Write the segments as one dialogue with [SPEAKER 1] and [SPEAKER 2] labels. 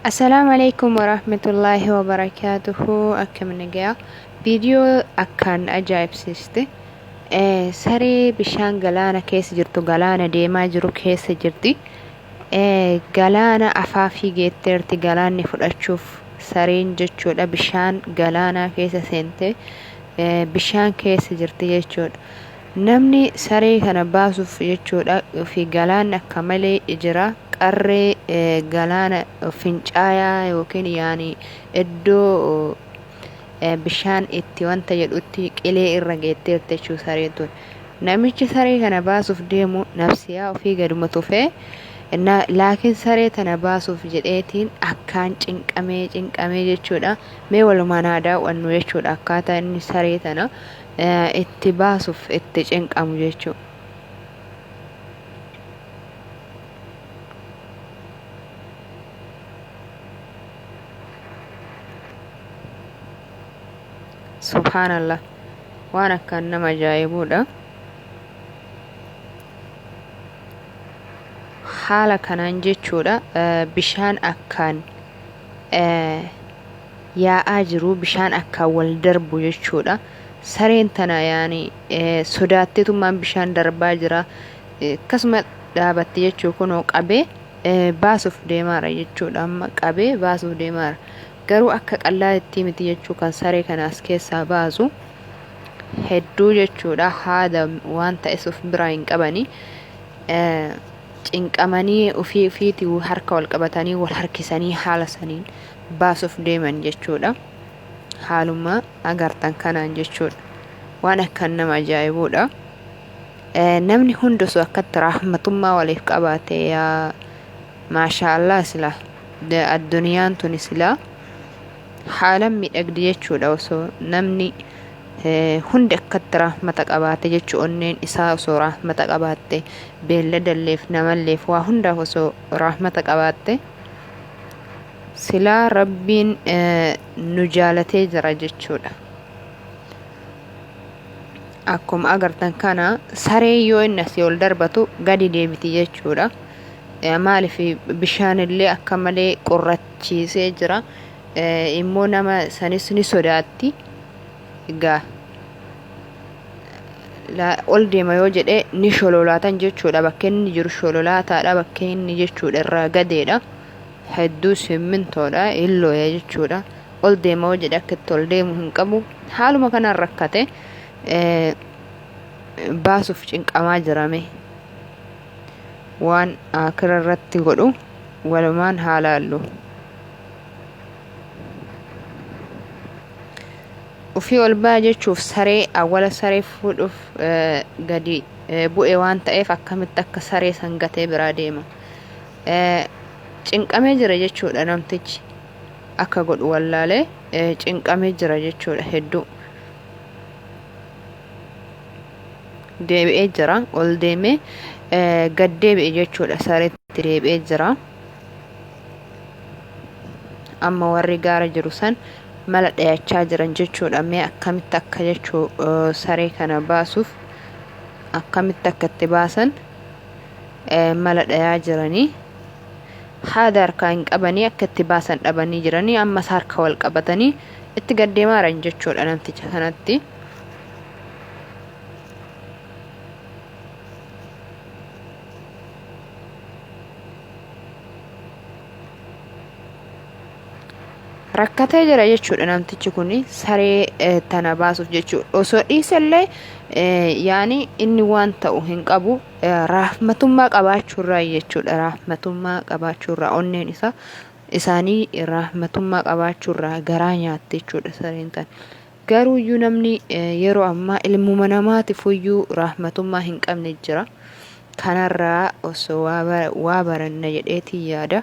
[SPEAKER 1] Assalaamu alaikum warahmatullaahi wabarakaatuhu. Akkam nagayaa? Viidiyoo akkaan ajaa'ibsiiste, saree bishaan galaana keessa jirtu, galaana deemaa jiru keessa jirti. Galaana afaafii geetteerti, galaanni fudhachuuf sareen jechuudha. Bishaan galaanaa keessa seente, bishaan keessa jirti jechuudha. Namni saree kana baasuuf jechuudha fi galaanni akka malee jira. Qarree galaana fincaayaa yookiin yaani iddoo bishaan itti wanta jedhutti qilee irra geetteerti jechuu sareen tun. Namichi saree kana baasuuf deemu nafsiyaa ofii gaduma tufee, laakiin saree tana baasuuf jedheetiin akkaan cinqamee cinqamee jechuudha. Mee walumaan haa daawwannu jechuudha, akkaataa inni saree tana itti baasuuf itti cinqamu jechuudha. Subhaanallah, waan akkaan nama ajaa'ibuudha. Haala kanaan jechuudha, bishaan akkaan yaa'aa jiru, bishaan akkaan wal darbu jechuudha. Sareen tana yaani sodaatteetummaan bishaan darbaa jira. Akkasuma dhaabatti jechuu. Kunoo qabee baasuuf deemaara jechuudha. Amma qabee baasuuf deemaara. Garuu akka qallaatti miti jechuu, kan saree kana as keessaa baasu hedduu jechuudha. Haada waan ta'es of biraa hin qabani. Cinqamanii ofii ofiitii harka wal qabatanii, wal harkisanii haala saniin baasuuf deeman jechuudha. Haaluma agartan kanaan jechuudha. Waan akkaan nama ajaa'ibuudha. Namni hundi osoo akkatti rahmatummaa waliif qabaate, yaa maashaallah, sila addunyaan tuni silaa haalan miidhagdi jechuudha. Osoo namni hundi akkatti rahmata qabaate jechuu, onneen isaa osoo rahmata qabaatte, beelladalleef, namalleef, waa hundaaf osoo rahmata qabaatte, silaa Rabbiin nu jaalatee jira jechuudha. Akkuma agartan kana, saree yoo inni asii ol darbatu gadi deebiti jechuudha. Maaliif? Bishaanillee akka malee qorrachiisee jira. Immoo nama sanis ni sodaatti. Egaa ol deema yoo jedhe ni shololaatan jechuudha. Bakka inni jiru shololaataadha. Bakka inni jechuudha irraa gadeedha. Hedduu simmintoodha. Illooya jechuudha. Ol deema yoo jedhe akka itti ol deemu hin qabu. Haaluma kanaan rakkate baasuuf cinqamaa jirame. Waan akira irratti godhu walumaan haa laallu. Ufii ol ba'a jechuuf saree awwala saree fuudhuuf gadi bu'e waan ta'eef, akkamitti akka saree san gatee biraa deema. Cinqamee jira jechuudha namtichi. Akka godhu wallaalee cinqamee jira jechuudha hedduu. Deebi'ee jira, ol deemee gad deebi'e jechuudha, sareetti deebi'ee jira. Amma warri gaara jiru san mala dhayachaa jiran jechuudha. Mee akkamitti akka jechuu saree kana baasuuf akkamitti akka itti baasan mala dhayaa jiranii. Haada harkaa hin qabanii, akka itti baasan dhabanii jiranii. Ammas harka wal qabatanii itti gad deemaa jiran jechuudha namticha kanatti. Rakkatee jira jechuudha namtichi kun saree tana baasuuf jechuudha. Osoo dhiisellee yaani inni waan ta'u hin qabu. Rahmatummaa qabaachuurraa jechuudha. Rahmatummaa qabaachuurraa, onneen isaa isaanii rahmatummaa qabaachuurraa garaa nyaatte jechuudha sareen tana. Garuuyyuu namni yeroo ammaa ilmuma namaatifuyyuu rahmatummaa hin qabne jira. Kanarraa osoo waa baranna jedheetiin yaada.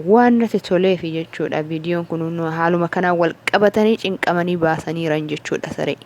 [SPEAKER 1] Waan natti toleefi jechuudha viidiyoon kun haaluma kanaan wal qabatanii cinqamanii baasaniiran jechuudha saree.